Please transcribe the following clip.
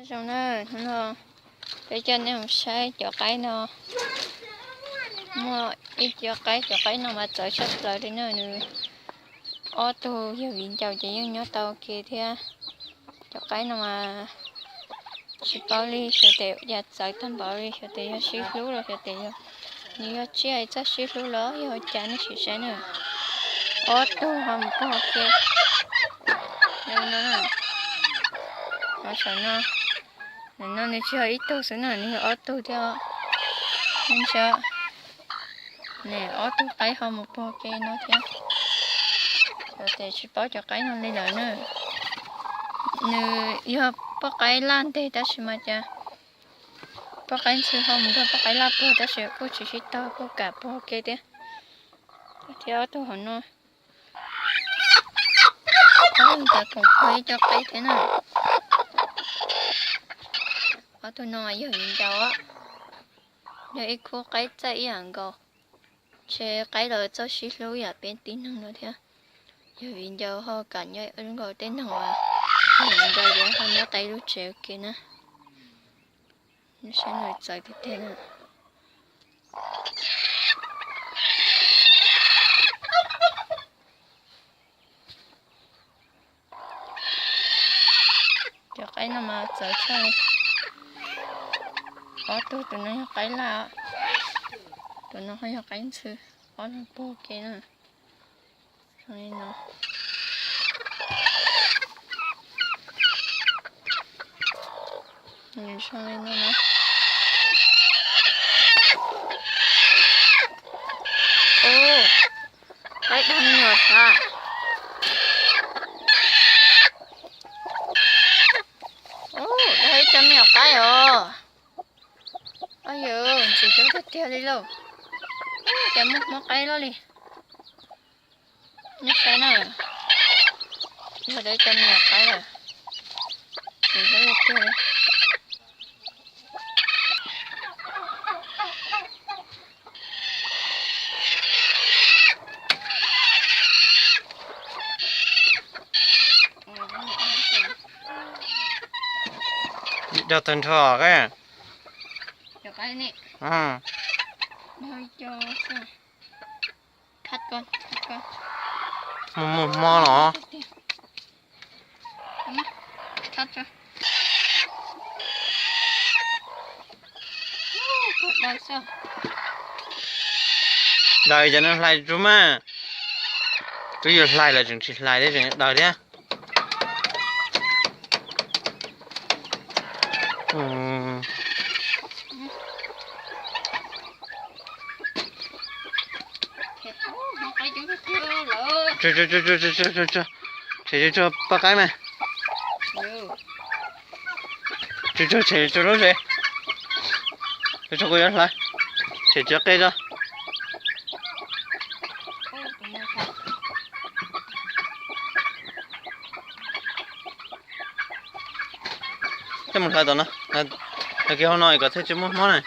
Zoo na, hnub no peb coj nej mus saib cov qaib no. Muaj ib co qaib, cov qaib no mas txawv tshaj plaws li na. Nws ob tug yawg viv ncaus ces yeej nyob tau ua ke thiab. Cov qaib no mas tsis paub li, xyov tes yam txawv tag npaum li, xyov tes yog sib hlub los xyov tes yog nws yog tsiaj txawj sib hlub los yog ua cas nej sim saib na. Ob tug ho mus pog ke. Ho saum no, nim no nws tsis yog ib tug xwb na, nws yog ob tug thiab. Nws ob tug qaib ho mus pog ke no thiab. Xyov tes tsis paub cov qaib no li lawm na. Nws yog poj qaib laj nteg tab sis mas cas poj qaib ntxhw ho mus nrog poj qaib laj pog tab sis kuj tsis sib tog kuj kam pog ke thiab. Thiab ob tug hauv no, ob tug tas koom pog ib co qaib thiab na. Ob tug no yog viv ncaus, yog ib khub qaib txaij ib yam nkaus. Ntshe qaib los txawj sib hlub yam peb tib neeg no thiab. Yog viv ncaus ho kam nyob zoo nkaus tej neeg uas yog viv ncaus ces ho nyob tau ib lub tsev ua ke na. Saib nws txawv tiag tiag na. Cov qaib no mas txawv tshaj li. Ob tug, tus no yog qaib laj, tus no ho yog qaib ntxhw, ob tug pog ke na. Zoo li no. Zoo li no na. Ub, qaib dag me nyuam sav. Ub, dag ib co me nyuam qaib os. Au yawg, ntxim hlub tiag tiag li lauj. Cas muaj hmob qaib loj li. Nej saib na, yog ib co me nyuam qaib lawm. Ntxim hlub tiag tiag li. Dag tag nrho qaib. Mus mus hmo los. Daws cov no hlais tsuag mas. Twb yuav hlais lawm tseem tsis hlais thiab tseem daws thiab. Tshem tshuaj poj qaib mas. Tshem tshuaj, tshem tshuaj lub tsev. Tshem tshuaj kuv yuav hlais. Tshem tshuaj qe tso. Coj mus hlais tom no, hlais kiag hauv no kom thiaj tsis muaj hmob na.